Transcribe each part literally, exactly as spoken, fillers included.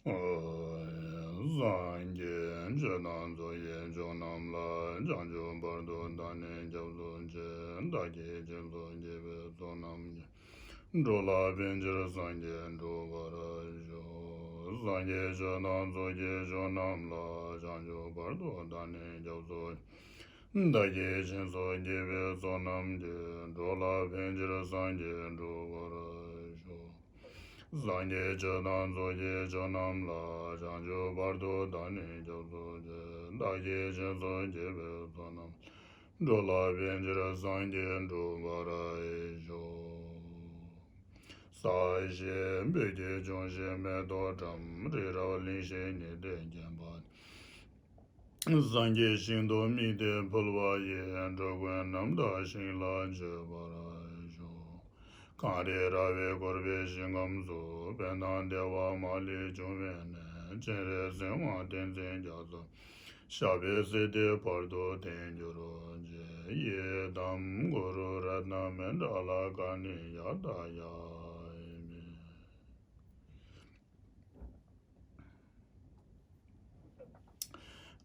སངས་རྒྱས་ཆོས་དང་མཚོ་ཡི་ཆོས་རྣམས་ལ། བྱང་ཆུབ་བར་དུ་བདག་ནི་སྐྱབས་སུ་མཆི། བདག་གིས་སྦྱིན་སོགས་བགྱིས་པའི་ཚོགས་རྣམས་ཀྱིས། འགྲོ་ལ་ཕན་ཕྱིར་སངས་རྒྱས་འགྲུབ་པར་ཤོག། སངས་རྒྱས་ཆོས་དང་མཚོ་ཡི་ཆོས་རྣམས་ལ། བྱང་ཆུབ་བར་དུ་བདག་ནི་སྐྱབས་སུ་མཆི། བདག་གིས་སྦྱིན་སོགས་བགྱིས་པའི་ཚོགས་རྣམས་ཀྱིས། འགྲོ་ལ་ཕན་ཕྱིར་སངས་རྒྱས་འགྲུབ་པར་ཤོག། སངས་རྒྱས་ཆོས་དང་མཚོ་ཡི་ཆོས་རྣམས་ལ། བྱང་ཆུབ་བར་དུ་བདག་ནི་སྐྱབས་སུ་མཆི། བདག་གིས་སྦྱིན་སོགས་བགྱིས་པའི་ཚོགས་རྣམས། འགྲོ་ལ་ཕན་ཕྱིར་སངས་རྒྱས་འགྲུབ་པར་ཤོག། ས་གཞི་སྤོས་ཀྱིས་བྱུགས་ཤིང་མེ་ཏོག་བཀྲམ། རི་རབ་གླིང་བཞི་ཉི་ཟླས་བརྒྱན་པ། སངས་རྒྱས་ཞིང་དུ་དམིགས་ཏེ་ཕུལ་བ་ཡིས། འགྲོ་ཀུན་རྣམ་དག་ཞིང་ལ་སྤྱོད་པར་ཤོག། གངས་རི་ར་བས་བསྐོར་བའི་ཞིང་ཁམས་སུ། ཕན་དང་བདེ་བ་མ་ལུས་འབྱུང་བའི་གནས། སྤྱན་རས་གཟིགས་དབང་བསྟན་འཛིན་རྒྱ་མཚོ། ཞབས་པད་སྲིད་མཐའི་བར་དུ་བརྟན་གྱུར་ཅིག། ཡི་དམ་གུ་རུ་རཏྣ་མཎྜལ་ཀ་ཎི་ཡ་ཏཱ་ཡ་མི།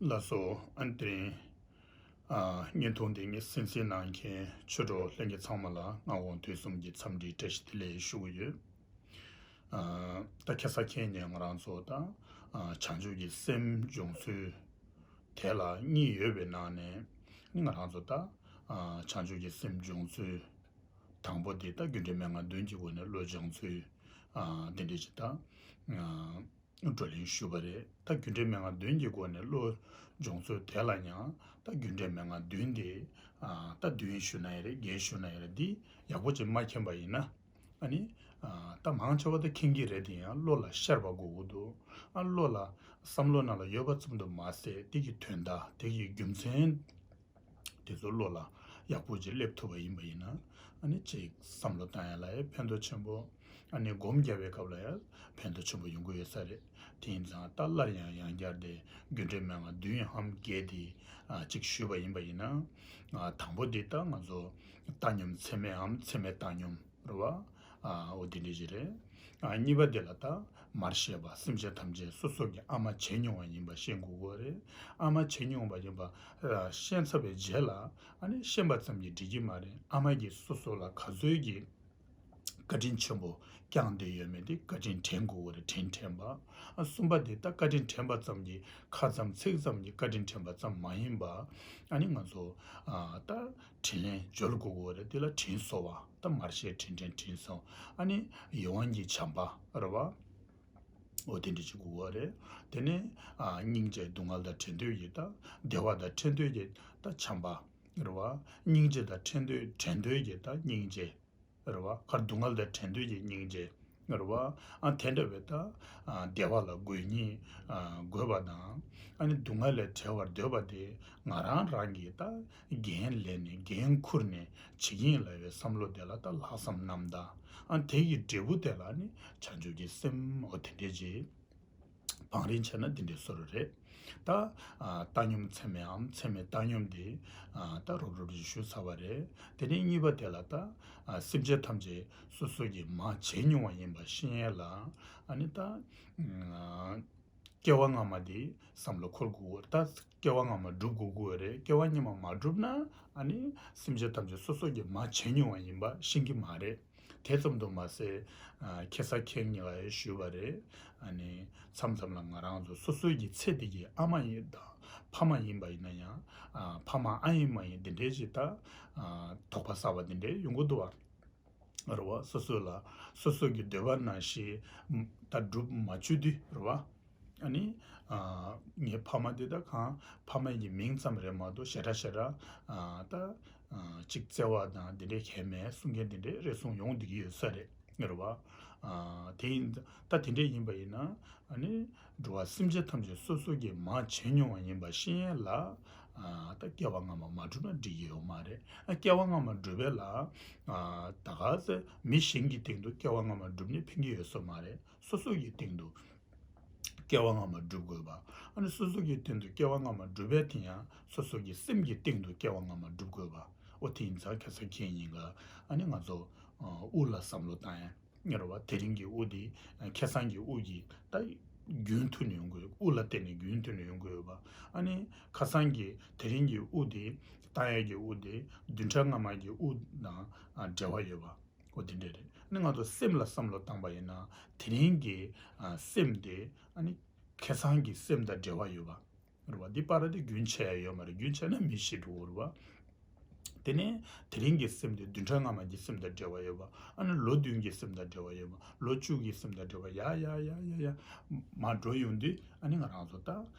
ལགས་སོ། ཨ་ནི་དེ་རིང་ཨ་བརྙན་ཐུང་འདི་ངས་གསན་གཟིགས་གནང་མཁན་ཆོས་གྲོགས་ལྷན་རྒྱས་ཚང་མ་ལ་སྔ་དགོང་དུས་གསུམ་གྱི་འཚམས་འདྲིའི་བཀྲ་ཤིས་བདེ་ལེགས་ཞུ་གི་ཡོད། ཨ་ད་ཁ་སང་ཁ་ཉིན་ང་རང་ཚོ་ད་ཨ་བྱང་ཆུབ་ཀྱི་སེམས་སྦྱོང་ཚུལ་དེ་ལ་གཉིས་ཡོད་པའི་ནང་ནས་ནི་ང་རང་ཚོ་ད་ཨ་བྱང་ཆུབ་ཀྱི་སེམས་སྦྱོང་ཚུལ་དང་པོ་དེ་ད་རྒྱུ་འབྲས་མན་ངག་བདུན་གྱི་སྒོ་ནས་བློ་སྦྱང་ཚུལ་ཨ་དེ་འདྲ་ཞིག་ད་ཨ་བགྲོ་གླེང་ཞུས་པ་རེད། ད་རྒྱུ་འབྲས་མན་ངག་བདུན་གྱི་སྒོ་ནས་བློ་སྦྱོང་ཚུལ་དེ་ལ་ཡང་ད་རྒྱུ་འབྲས་མན་ངག་བདུན་དེ་ཨ་ད་བདུན་ཞུ་ན་ཡང་རེད། བརྒྱད་ཞུ་ན་ཡང་རེད། འདི་ཡག་པོ་ཅིག་མ་མཁྱེན་པ་ཡིན་ན། ཨ་ནི། ཨ་ད་མང་ཆེ་བ་ད་མཁྱེན་གྱི་རེད། དེ་ཡང་བློ་ལ་ཤར་བ་དགོས་ཀྱི་འདུག། ཨ་བློ་ལ་བསམ་བློ་ནང་ལ་ཡོད་པ་ཙམ་དུ་མ་ཟད། དེ་གི་དོན་དག་དེ་གི་རྒྱུ་མཚན་དེ་ཚོ་བློ་ལ་ཡག་པོ་ཅིག་སླེབས་ཐུབ་པ་ཡིན་པ་ཡིན་ན། ཨ་ནི་ཅིག་བསམ་བློ་བཏང་ཡ་ལ་ཡང་ཕན་ཐོགས་ཆེན་པོ། ཨ་ནི་སྒོམ་རྒྱག་པའི་སྐབས་ལ་ཡང་ཕན་ཐོགས་ཆེན་པོ་ཡོང་གི་ཡོད་ས་རེད། དེ་ཡིན་ཙང་ད་སླར་ཡང་ཡང་བསྐྱར་དེ་རྒྱུ་འབྲས་མན་ངག་བདུན་འམ་བརྒྱད་དེ་ཨ་ཅིག་ཞུས་པ་ཡིན་པ་ཡིན་ན། ཨ་དང་པོ་དེ་ད་ང་ཚོ་བཏང་སྙོམས་ཚད་མེད་འམ་ཚད་མེད་བཏང་སྙོམས། རེད་བ། ཨ་འོ་དེ་འདྲ་ཞིག་རེད། ཨ་གཉིས་པ་དེ་ལ་ད་མར་བཤད་པ་སེམས་ཅན་ཐམས་ཅད་སོ་སོ་གི་ཨ་མ་བྱས་མྱོང་བ་ཡིན་པ་ཤེས་དགོས་ཀྱི་རེད། ཨ་མ་བྱས་མྱོང་བ་ཡིན་པ་ཨ་ཤེས་ཚར་བའི་རྗེས་ལ་ཨ་ནི་ཤེས་པ་ཙམ་གྱིས་འགྲིག་གི་མ་རེད། ཨ་མ་གིས་སོ་སོ་ལ་ག་ཚོད་ཀྱི་བཀའ་དྲིན་ཆེན་པོ་བསྐྱངས་བསྡད་ཡོད་མེད་དེ་བཀའ་དྲིན་དྲན་དགོས་ཀྱི་རེད། དྲིན་དྲན་པ། ཨ་གསུམ་པ་དེ་ད་བཀའ་དྲིན་དྲན་པ་ཙམ་གྱིས་ཁ་ཙམ་ཚིག་ཙམ་གྱིས་བཀའ་དྲིན་དྲན་པ་ཙམ་མ་ཡིན་པ། ཨ་ནི་ང་ཚོ་ཨ་ད་དྲིན་ལན་འཇལ་དགོས་ཀྱི་རེད། དེ་ལ་དྲིན་གཟོ་བ། ད་མར་བཤད་དྲིན་དྲན་དྲིན་གཟོ། ཨ་ནི་ཡིད་དབང་གི་བྱམས་པ་རེད་བ། འོ་དེ་འདྲ་ཅིག་དགོས་ཀྱི་རེད། དེ་ནས་ཨ་སྙིང་རྗེ། སྡུག་བསྔལ་དང་བྲལ་འདོད་ཀྱི་ད་བདེ་བ་དང་བྲལ་འདོད་ཀྱི་ད་བྱམས་པ་རེད་བ། སྙིང་རྗེ་དང་བྲལ་འདོད་བྲལ་འདོད་ཀྱི་ད་སྙིང་རྗེ་རེད་བ། ག་སྡུག་བསྔལ་དང་བྲལ་འདོད་ཀྱི་སྙིང་རྗེ་རེད་བ། ཨ་དེ་འདྲ་བའི་ད་ཨ་བདེ་བ་ལ་དགོས་ཉིད་ཨ་དགོས་པ་དང་། ཨ་ནི་སྡུག་བསྔལ་ལས་བྲལ་བར་འདོད་པ་དེ་ང་རང་རང་གིས་ད་འགན་ལེན་ནས་འགན་འཁུར་ནས་བྱེད་ཀྱི་ཡིན་ལབ་པའི་བསམ་བློ་དེ་ལ་ད་ལྷག་བསམ་རྣམ་དག། ཨ་དེ་ཡི་འབྲས་བུ་དེ་ལ་ནི་བྱང་ཆུབ་ཀྱི་སེམས། འོ་དེ་འདྲ་ཅིག་བང་རིམ་བྱས་ན་འདི་འདྲའི་བཟོ་འདྲ་རེད། ད་ཨ་བཏང་སྙོམས་ཚད་མེད་འམ་ཚད་མེད་བཏང་སྙོམས་འདི་ཨ་ད་རོབ་རོབ་ཅིག་ཞུས་ཚར་བ་རེད། དེ་ནས་གཉིས་པ་དེ་ལ་ད་ཨ་སེམས་ཅན་ཐམས་ཅད་སོ་སོ་གིས་མ་བྱས་མྱོང་བ་ཡིན་པ་ཤེས་ཡས་ལ། ཨ་ནི་ད་ཨ་སྐྱེ་བ་སྔ་མ་འདི་བསམ་བློ་འཁོར་དགོས་ཀྱི་རེད། ད་སྐྱེ་བ་སྔ་མ་སྒྲུབ་དགོས་ཀྱི་རེད། སྐྱེ་བ་སྔ་མ་མ་བསྒྲུབས་ན་ཨ་ནི་སེམས་ཅན་ཐམས་ཅད་སོ་སོ་གིས་མ་བྱས་མྱོང་བ་ཡིན་པ་ཤེས་ཀྱི་མ་རེད། དེ་ཙམ་དུ་མ་ཟད། ཨ་ཁ་སང་ཁ་ཉིན་ལ་ཡང་ཞུས་པ་རེད། ཨ་ནི་མཚམས་མཚམས་ལ་ང་རང་ཚོ་སོ་སོའི་གི་ཚེ་འདི་གི་ཨ་མ་ཡིན་དང་ཕ་མ་ཡིན་པ་ཡིན་ན་ཡང་། ཨ་ཕ་མ་ཨ་ཡིན་མ་ཡིན་འདི་འདྲའི་ཞིག་ད་ཨ་དོགས་པ་ཟ་བ་འདི་འདྲའི་ཡོང་གི་འདུག་བ། རེད་བ། སོ་སོ་ལ་སོ་སོ་གི་འདོད་པ་ནང་བཞིན་ད་སྒྲུབ་མ་བཅུག་དུས་རེད་བ། ཨ་ནི་ཨ་ངའི་ཕ་མ་འདི་ད་གང་ཕ་མ་ཡི་མིང་ཙམ་རེད་མ་གཏོགས་ཞེ་དྲག་ཞེ་དྲག་ཨ་ད་ཨ་ཅིག་བརྩེ་བ་དང་འདི་འདྲའི་གང་མེད་གསུང་མཁན་འདི་འདྲའི་རེ་ཟུང་ཡོང་བསྡད་ཀྱི་ཡོད་ས་རེད། རེད་བ། ཨ་དེ་ཡིན་ད་དེ་འདྲ་ཡིན་པ་ཡིན་ན་ཨ་ནི་འགྲོ་བ་སེམས་ཅན་ཐམས་ཅད་སོ་སོ་གིས་མ་བྱས་མྱོང་བ་ཡིན་པ་ཤེས་ཡས་ལ། ཨ་ད་སྐྱེ་བ་སྔ་མ་མ་བསྒྲུབས་ན་འགྲིག་གི་ཡོད་མ་རེད། ཨ་སྐྱེ་བ་སྔ་མ་བསྒྲུབ་པ་ལ་ཨ་ད་ག་ཚོད་མི་གཞན་གྱི་སྟེང་དུ་སྐྱེ་བ་སྔ་མ་བསྒྲུབས་ནས་ཕན་གྱི་ཡོད་ས་མ་རེད། སོ་སོ་གི་སྟེང་དུ་སྐྱེ་བ་སྔ་མ་བསྒྲུབ་དགོས་པ། ཨ་ནི་སོ་སོ་གི་སྟེང་དུ་སྐྱེ་བ་སྔ་མ་བསྒྲུབ་པའི་དེ་ཡང་སོ་སོ་གི་སེམས་ཀྱི་སྟེང་དུ་སྐྱེ་བ་སྔ་མ་བསྒྲུབ་དགོས་པ། འོ་དེ་ཡིན་ཙང་ཁ་སང་ཁ་ཉིན་ལ་ཨ་ནི་ང་ཚོ་ཨ་དབུགས་ལ་བསམ་བློ་བཏང་ཡ་རེད་བ། དེ་རིང་གི་དབུགས་འདི་ཁ་སང་གི་དབུགས་ཀྱི་ད་ རྒྱུན་མཐུད་ནས་ཡོང་གི་ཡོད། དབུགས་ལ་བརྟེན་ནས་རྒྱུན་མཐུད་ནས་ཡོང་གི་ཡོད་པ། ཨ་ནི་ཁ་སང་གི་དེ་རིང་གི་དབུགས་དེ་བཏང་ཡས་ཀྱི་དབུགས་དེ་བདུན་ཕྲག་སྔ་མ་གི་དབུགས་དང་ཨ་འབྲེལ་བ་ཡོད་པ། འོ་དེ་འདྲ་རེད། ཨ་ནི་ང་ཚོ་སེམས་ལ་བསམ་བློ་བཏང་པ་ཡིན་ན་དེ་རིང་གི་ཨ་སེམས་དེ་ཨ་ནི་ཁ་སང་གི་སེམས་དང་འབྲེལ་བ་ཡོད་པ། རེད་བ། འདི་པར་དེ་རྒྱུན་ཆད་ཡ་ཡོད་མ་རེད། རྒྱུན་ཆད་ན་མི་ཤི་འགྲོ་གི་རེད་བ། དེ་ནས་དེ་རིང་གི་སེམས་དེ་བདུན་ཕྲག་སྔ་མ་གི་སེམས་དང་འབྲེལ་བ་ཡོད་པ། ཨ་ནི་ལོ་བདུན་གྱི་སེམས་དང་འབྲེལ་བ་ཡོད་པ། ལོ་བཅུ་གི་སེམས་དང་འབྲེལ་བ་ཡ་ཡ་ཡ་ཡ་ཡ། མར་འགྲོ་ཡོང་དུས་ཨ་ནི་ང་རང་ཚོ་ད་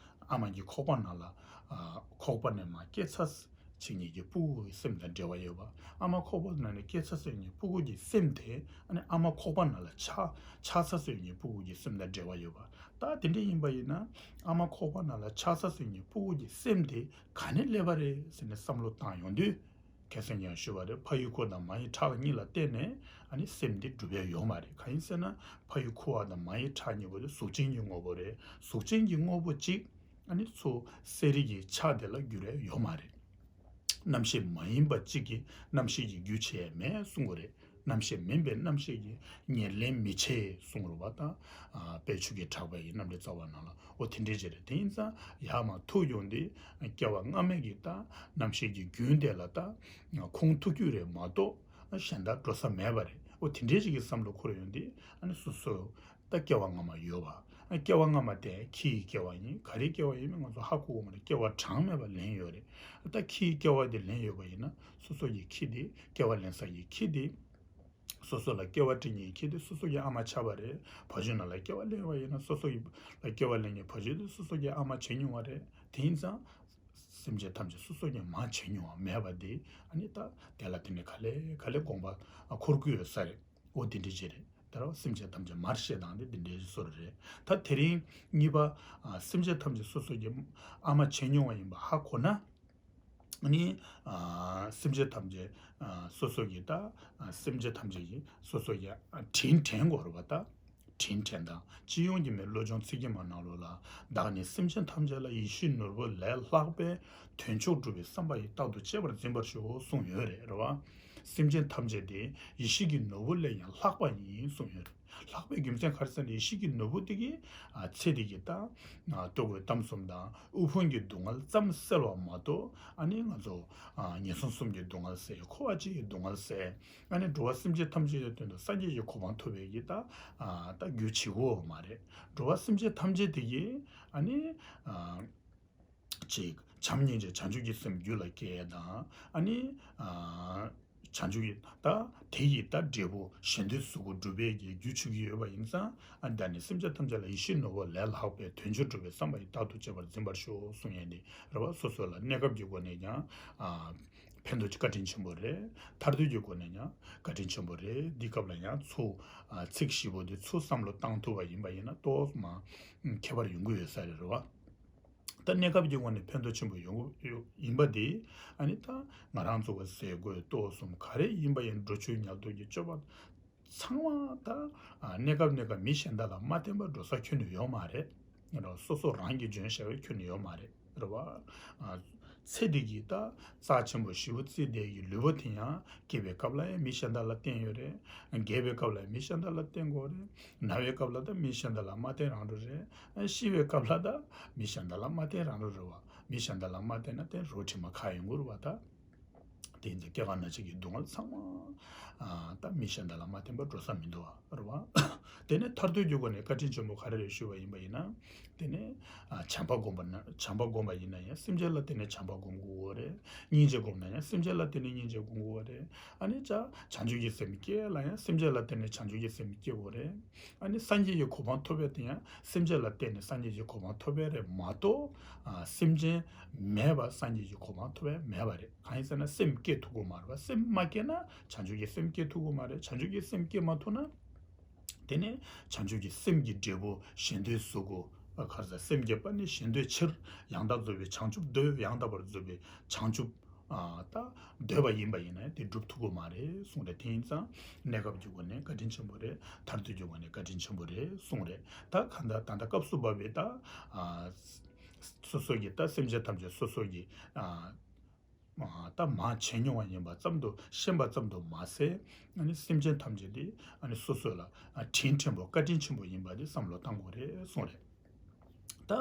ཨ་མ་གི་ཁོག་པ་ནང་ལ་ཨ་ཁོག་པ་ནས་མར་སྐྱེ་ཚར་བྱེད་མཁན་གྱི་སྤུ་གུ་གི་སེམས་དང་འབྲེལ་བ་ཡོད་པ། ཨ་མ་ཁོག་པ་ནང་ནས་སྐྱེ་ཚར་བྱེད་མཁན་སྤུ་གུ་གི་སེམས་དེ་ཨ་ནི་ཨ་མ་ཁོག་པ་ནང་ལ་ཆགས་ཆགས་ཚར་བྱེད་མཁན་སྤུ་གུ་གི་སེམས་དང་འབྲེལ་བ་ཡོད་པ། ད་དེ་འདྲ་ཡིན་པ་ཡིན་ན་ཨ་མ་ཁོག་པ་ནང་ལ་ཆགས་ཚར་བྱེད་མཁན་སྤུ་གུ་གི་སེམས་དེ་ག་ནས་སླེབས་པ་རེད་ཟེར་ནས་བསམ་བློ་བཏང་ཡོང་དུས། ཁ་སང་ཡང་ཞུས་པ་རེད། ཕ་ཡུལ་ཁུ་དང་མ་ཡི་ཁྲག་གཉིས་ལ་བརྟེན་ནས་ཨ་ནི་སེམས་འདི་གྲུབ་ཡ་ཡོད་མ་རེད། གང་ཡིན་ཟེར་ན་ཕ་ཡུལ་ཁུ་བ་དང་མ་ཡི་ཁྲག་གཉིས་པོ་དེ་གཟུགས་ཅན་གྱི་དངོས་པོ་རེད། གཟུགས་ཅན་གྱི་དངོས་པོ་གཅིག་ཨ་ནི་ཚུར་གསོ་རིག་གི་ཆ་དེ་ལ་འགྱུར་ཡ་ཡོད་མ་རེད། རྣམ་ཤེས་མ་ཡིན་པ་གཅིག་གིས་རྣམ་ཤེས་ཀྱི་རྒྱུ་བྱེད་ཡ་མེད་གསུང་གི་རེད། རྣམ་ཤེས་མིན་པའི་རྣམ་ཤེས་ཀྱིས་ཉེར་ལེན་མི་བྱེད་གསུང་རུང་བ་དང་། ཨ་དཔལ་ཆོས་ཀྱི་གྲགས་པའི་རྣམ་འགྲེལ་རྩ་བ་ནང་ལ་འོ་དེ་འདྲའི་ཅིག་རེད། དེ་ཡིན་ཙང་ཡར་མར་ཐུག་ཡོང་དུས་སྐྱེ་བ་སྔ་མའི་གི་ད་རྣམ་ཤེས་ཀྱི་རྒྱུན་དེ་ལ་ད་ཁུངས་ཐུག་རྒྱུ་རེད་མ་གཏོགས་གཞན་དག་འགྲོ་ས་མེད་པ་རེད། འོ་དེ་འདྲའི་ཅིག་གི་བསམ་བློ་འཁོར་ཡོང་དུས་ཨ་ནི་སོ་སོ་ད་སྐྱེ་བ་སྔ་མ་ཡོད་པ། སྐྱེ་བ་སྔ་མ་དེ་ཁྱི་ཡི་སྐྱེ་བ་ཡིན། ག་རེའི་སྐྱེ་བ་ཡིན་མིན་ང་ཚོ་ཧ་གོ་གི་མ་རེད། སྐྱེ་བ་གྲངས་མེད་པ་ལེན་ཡོད་རེད། ད་ཁྱི་ཡི་སྐྱེ་བ་དེ་ལེན་ཡོད་པ་ཡིན་ན་སོ་སོ་ཡི་ཁྱི་དེ་སྐྱེ་བ་ལེན་ས་ཡི་ཁྱི་དེ། སོ་སོ་ལ་སྐྱེ་བ་སྤྲད་མཁན་ཁྱེད་དེ་སོ་སོ་གི་ཨ་མ་ཆགས་པ་རེད། བ་ཕྱུགས་ནང་ལ་སྐྱེ་བ་ལེན་པ་ཡིན་ན་སོ་སོ་ཡི་ལ་སྐྱེ་བ་ལེན་མཁན་བ་ཕྱུགས་དེ་སོ་སོ་གི་ཨ་མ་བྱེད་མྱོང་བ་རེད། དེ་ཡིན་ཙང་། སེམས་ཅན་ཐམས་ཅད་སོ་སོ་གི་མ་བྱེད་མྱོང་བ་མེད་པ་དེ་ཨ་ནི་ད་དེ་ལ་དེ་ནས་ག་ལེ་ག་ལེ་དགོངས་པ་འཁོར་གྱི་ཡོད་ས་རེད། འོ་དེ་འདྲ་ཅིག་རེད། དེ་ར་སེམས་ཅན་ཐམས་ཅད་མར་ཤེས་སྟངས་དེ་དེ་འདྲའི་བཟོ་འདྲ་རེད། ད་དེ་རིང་གཉིས་པ། ཨ་སེམས་ཅན་ཐམས་ཅད་སོ་སོ་གི་ཨ་མ་བྱེད་མྱོང་བ་ཡིན་པ་ཧ་གོ་ན། ནི། ཨ་སེམས་ཅན་ཐམས་ཅད་ཨ་སོ་སོ་གི་ད་ཨ་སེམས་ཅན་ཐམས་ཅད་ཀྱི་སོ་སོ་གི་ཨ་དྲིན་དྲན་དགོས་རེད་པ་ད། དྲིན་དྲན་དང་། སྤྱི་ཡོངས་ཀྱི་མི་བློ་སྦྱོང་ཚིག་བརྒྱད་མ་ནང་ལོགས་ལ། བདག་ནི་སེམས་ཅན་ཐམས་ཅད་ལ་ཡིད་བཞིན་ནོར་བུ་ལས་ལྷག་པའི་དོན་མཆོག་སྒྲུབ་པའི་བསམ་པ་ཡིས་རྟག་ཏུ་གཅེས་པར་འཛིན་པར་ཤོག་གསུངས་ཡོད་རེད། རེད་བ། སེམས་ཅན་ཐམས་ཅད་དེ་ཡིད་བཞིན་གྱི་ནོར་བུ་ལས་ཡང་ལྷག་པ་ཡིན་གསུངས་ཡོད་རེད། ལྷག་པའི་རྒྱུ་མཚན་ག་རེ་ཟེར་ན་ཡིད་བཞིན་གྱི་ནོར་བུ་དེ་གིས་ཨ་ཚེ་འདི་གི་ད་ཨ་ལྟོ་གོས་གཏམ་གསུམ་དང་དབུལ་ཕོངས་ཀྱི་སྡུག་བསྔལ་ཙམ་སེལ་བ་མ་གཏོགས་ཨ་ནི་ང་ཚོ་ཨ་ངན་སོང་གསུམ་གྱི་སྡུག་བསྔལ་སེལ། འཁོར་བ་སྤྱིའི་སྡུག་བསྔལ་སེལ། ཨ་ནི་འགྲོ་བ་སེམས་ཅན་ཐམས་ཅད་ཀྱི་དོན་དུ་སངས་རྒྱས་ཀྱི་གོ་འཕང་ཐོབ་པའི་གི་ད་ཨ་ད་རྒྱུ་བྱེད་དགོས་པ་མ་རེད། འགྲོ་བ་སེམས་ཅན་ཐམས་ཅད་དེ་གིས་ཨ་ནི་ཨ་ཅིག་བྱམས་སྙིང་རྗེ་བྱང་ཆུབ་ཀྱི་སེམས་རྒྱུད་ལ་སྐྱེ་ཡས་དང་ཨ་ནི་ཨ་བྱང་ཆུབ་ཀྱི་ད་དེ་ཡི་ད་འབྲས་བུ་གཞན་དོན་གཟུགས་སྐུ་འགྲུབ་པའི་གི་རྒྱུ་བྱེད་ཀྱི་ཡོད་པ་ཡིན་ཙང་། ཨ་བདག་ནི་སེམས་ཅན་ཐམས་ཅད་ལ་ཡིད་བཞིན་ནོར་བུ་ལས་ལྷག་པའི་དོན་མཆོག་སྒྲུབ་པའི་བསམ་པ་ཡིས་རྟག་ཏུ་གཅེས་པར་འཛིན་པར་ཤོག་གསུང་ཡས་འདི་རེད་བ། སོ་སོ་ལ་གནས་སྐབས་ཀྱི་སྒོ་ནས་ཀྱང་ཨ་ཕན་ཐོགས་བཀའ་དྲིན་ཆེན་པོ་རེད། མཐར་ཐུག་གི་སྒོ་ནས་ཀྱང་བཀའ་དྲིན་ཆེན་པོ་རེད། འདི་སྐབས་ལ་ཡང་ཚུར་ཨ་ཚིག་བཞི་པོ་འདི་ཚུར་བསམ་བློ་བཏང་ཐུབ་པ་ཡིན་པ་ཡིན་ན་ཏོག་ཙམ་ཁྱད་པར་ཡོང་གི་ཡོད་ས་རེད། རེད་བ། ད་གནས་སྐབས་ཀྱི་ངོས་ནས་ཕན་ཐོགས་ཆེན་པོ་ཡོང་གི་ཡིན་པ་དེ་ཨ་ནི་ད་ང་རང་ཚོ་གི་ཟས་གོས་གཏོར་གསུམ་ག་རེ་ཡིན་པ་ཡིན། འགྲོ་ཆོས་ཉལ་འདུག་གི་སྤྱོད་པ་ཚང་མ་ད་ཨ་གནས་སྐབས་གནས་སྐབས་མི་གཞན་དག་ལ་མ་བརྟེན་པར་འགྲོ་ས་ཁྱོན་ནས་ཡོད་མ་རེད། རོ་སོ་སོ་རང་གིས་འཇོན་བྱ་བའི་ཁྱོན་ནས་ཡོད་མ་རེད། རེད་བ། ཨ་ཚེ་འདི་གི་ད་རྩ་ཆེན་པོ་ཞེ་པོ་བརྩི་བསྡད་ཀྱི་ལུས་པོ་དེ་ཡང་སྐྱེ་བའི་སྐབས་ལ་ཡང་མི་གཞན་དག་ལ་བརྟེན་ཡོད་རེད། རྒས་པའི་སྐབས་ལ་མི་གཞན་དག་ལ་བརྟེན་དགོས་རེད། ན་བའི་སྐབས་ལ་ད་མི་གཞན་དག་ལ་མ་བརྟེན་རང་འགྲོ་རེད། ཤི་བའི་སྐབས་ལ་ད་མི་གཞན་དག་ལ་མ་བརྟེན་རང་འགྲོ་རེད་བ། མི་གཞན་དག་ལ་མ་བརྟེན་ན་དེ་རོ་དྲི་མ་ཁ་ཡོང་གི་རེད་བ་ད། དེ་ཡིན་ཙང་སྐྱེ་རྒ་ན་འཆི་གི་སྡུག་བསྔལ་ཚང་མ་ཨ་ད་མི་གཞན་དག་ལ་མ་བརྟེན་པར་འགྲོ་ས་མི་འདུག་བ། རེད་བ། དེ་ནས་མཐར་ཐུག་གི་སྒོ་ནས་བཀའ་དྲིན་ཆེན་པོ་ག་རེ་རེད་ཞུས་པ་ཡིན་པ་ཡིན་ན། དེ་ནས་ཨ་བྱམས་པ་བསྒོམ་པ་ན་བྱམས་པ་བསྒོམ་པ་ཡིན་ན་ཡང་སེམས་ཅན་ལ་བརྟེན་ནས་བྱམས་པ་བསྒོམ་དགོས་རེད། སྙིང་རྗེ་བསྒོམ་ན་ཡང་སེམས་ཅན་ལ་བརྟེན་ནས་སྙིང་རྗེ་བསྒོམ་དགོས་རེད། ཨ་ནི་ཅག་བྱང་ཆུབ་ཀྱི་སེམས་སྐྱེ་ལ་ཡང་སེམས་ཅན་ལ་བརྟེན་ནས་བྱང་ཆུབ་ཀྱི་སེམས་སྐྱེ་དགོས་རེད། ཨ་ནི་སངས་རྒྱས་ཀྱི་གོ་འཕང་ཐོབ་པའི་དེ་ཡང་སེམས་ཅན་ལ་བརྟེན་ནས་སངས་རྒྱས་ཀྱི་གོ་འཕང་ཐོབ་པའི་རེད་མ་གཏོགས། ཨ་སེམས་ཅན་མེད་པར་སངས་རྒྱས་ཀྱི་གོ་འཕང་ཐོབ་པའི་མེད་པ་རེད། གང་ཡིན་ཟེར་ན་སེམས་སྐྱེ་ཐུབ་ཀྱི་མ་རེད་བ། སེམས་མ་སྐྱེ་ན་བྱང་ཆུབ་ཀྱི་སེམས་སྐྱེ་ཐུབ་ཀྱི་མ་རེད། བྱང་ཆུབ་ཀྱི་སེམས་སྐྱེ་མ་ཐུབ་ན། དེ་ནས་བྱང་ཆུབ་ཀྱི་སེམས་ཀྱི་འབྲས་བུ་གཞན་དོན་གཟུགས་སྐུ། ཨ་ག་རེ་ཟེར་སེམས་བསྐྱེད་པ་ནི་གཞན་དོན་ཕྱིར། ཡང་དག་རྫོགས་པའི་བྱང་ཆུབ་འདོད། ཡང་དག་པར་རྫོགས་པའི་བྱང་ཆུབ། ཨ་ད་འདོད་པ་ཡིན་པ་ཡིན་ན་དེ་འགྲུབ་ཐུབ་ཀྱི་མ་རེད་གསུངས་རེད། དེ་ཡིན་ཙང་གནས་སྐབས་ཀྱི་སྒོ་ནས་བཀའ་དྲིན་ཆེན་པོ་རེད། མཐར་ཐུག་གི་སྒོ་ནས་བཀའ་དྲིན་ཆེན་པོ་རེད་གསུངས་རེད། ད་གང་ལྟར་ད་ལྟ་སྐབས་སུ་བབས་པའི་ད་ཨ་སོ་སོ་གི་ད་སེམས་ཅན་ཐམས་ཅད་སོ་སོ་གི་ཨ་ད་མ་བྱས་མྱོང་བ་ཡིན་པ་ཙམ་དུ་ཤེས་པ་ཙམ་དུ་མ་ཟད། ཨ་ནི་སེམས་ཅན་ཐམས་ཅད་དེ་ཨ་ནི་སོ་སོ་ལ་ཨ་དྲིན་དྲན་པོ་བཀའ་དྲིན་ཆེན་པོ་ཡིན་པ་དེ་བསམ་བློ་བཏང་དགོས་རེད་གསུངས་རེད། ད་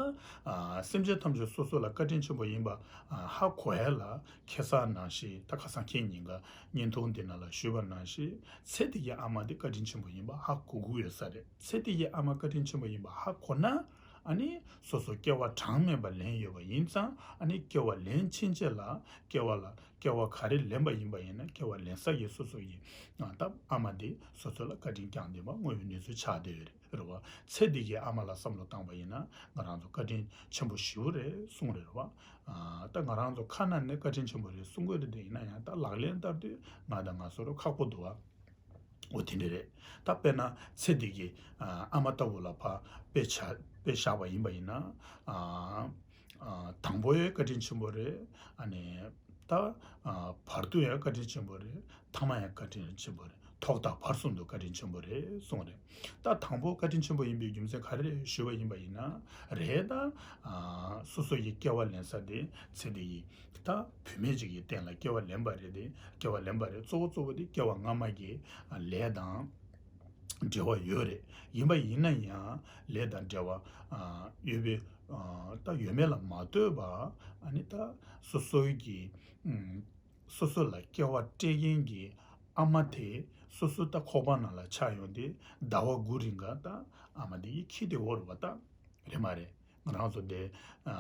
ཨ་སེམས་ཅན་ཐམས་ཅད་སོ་སོ་ལ་བཀའ་དྲིན་ཆེན་པོ་ཡིན་པ་ཨ་ཧ་གོ་ཡ་ལ། ཁ་སང་ནང་བཞིན་ད་ཁ་སང་ཁེ་ཉིན་ག་བརྙན་ཐུང་འདི་ནང་ལ་ཞུས་པ་ནང་བཞིན་ཚེ་འདི་གི་ཨ་མ་འདི་བཀའ་དྲིན་ཆེན་པོ་ཡིན་པ་ཧ་གོ་དགོས་ཡོད་ས་རེད། ཚེ་འདི་གི་ཨ་མ་བཀའ་དྲིན་ཆེན་པོ་ཡིན་པ་ཧ་གོ་ན། ཨ་ནི་སོ་སོ་སྐྱེ་བ་གྲངས་མེད་པ་ལེན་ཡོད་པ་ཡིན་ཙང་། ཨ་ནི་སྐྱེ་བ་ལེན་ཕྱིན་ཆད་ལ་སྐྱེ་བ་ལ་སྐྱེ་བ་ག་རེ་ལེན་པ་ཡིན་པ་ཡིན་ན། སྐྱེ་བ་ལེན་ས་ཡི་སོ་སོ་ཡི་ཨ་ད་ཨ་མ་འདི་སོ་སོ་ལ་བཀའ་དྲིན་བསྐྱངས་བསྡད་པ་དངོས་ཡོད་གནས་ཚུལ་ཆགས་བསྡད་ཡོད་རེད། རེད་བ། ཚེ་འདི་གི་ཨ་མ་ལ་བསམ་བློ་བཏང་པ་ཡིན་ན་ང་རང་ཚོ་བཀའ་དྲིན་ཆེན་པོ་ཞེ་པོ་རེད་གསུངས་རེད། རེད་བ། ཨ་ད་ང་རང་ཚོ་ཁ་ནང་ནས་བཀའ་དྲིན་ཆེན་པོ་རེད་གསུང་གི་རེད། དེ་ཡིན་ན་ཡང་ད་ལག་ལེན་བསྟར་དུས་ང་དང་ང་ཚོ་རུ་ཁག་པོ་འདུག་བ། འོ་དེ་འདྲ་རེད། ད་དཔེར་ན་ཚེ་འདི་གི་ཨ་ཨ་མ་ལྟ་བུ་ལ་ཕ་དཔེ་ཆ་དཔེ་བཞག་པ་ཡིན་པ་ཡིན་ན། ཨ་ཨ་དང་པོ་ཡང་བཀའ་དྲིན་ཆེན་པོ་རེད། ཨ་ནི་ད་ཨ་བར་དུ་ཡང་བཀའ་དྲིན་ཆེན་པོ་རེད། ཐ་མ་ཡང་བཀའ་དྲིན་ཆེན་པོ་རེད། ཐོག་མཐའ་བར་གསུམ་དུ་བཀའ་དྲིན་ཆེན་པོ་རེད་གསུངས་རེད། ད་དང་པོ་བཀའ་དྲིན་ཆེན་པོ་ཡིན་པའི་རྒྱུ་མཚན་ག་རེ་རེད་ཞུས་པ་ཡིན་པ་ཡིན་ན། རེད། ད་ཨ་སོ་སོ་ཡི་སྐྱེ་བ་ལེན་ས་དེ་ཚེ་འདི་ཡི་ད་བུད་མེད་ཅིག་གི་སྟེང་ལ་སྐྱེ་བ་ལེན་པ་རེད། དེ་སྐྱེ་བ་ལེན་པ་རེད། གཙོ་བོ་གཙོ་བོ་དེ་སྐྱེ་བ་སྔ་མ་གི་ལས་དང་འབྲེལ་བ་ཡོད་རེད། ཡིན་པ་ཡིན་ན་ཡང་ལས་དང་འབྲེལ་བ་ཨ་ཡོད་པའི་ཨ་ད་ཡོད་མེད་ལ་མ་ལྟོས་པ། ཨ་ནི་ད་སོ་སོའི་གི་ཨུམ་སོ་སོ་ལ་སྐྱེ་བ་སྤྲད་མཁན་གྱི་ཨ་མ་དེ་སོ་སོ་ད་ཁོག་པ་ནང་ལ་ཆགས་ཡོང་དུས་ཟླ་བ་དགུ་རིང་ག་ད་ཨ་མ་དེ་ཡི་ཁྱི་དེ་འོ་རུ་བ་ད་རེད་མ་རེད། ང་རང་ཚོ་དེ་ཨ་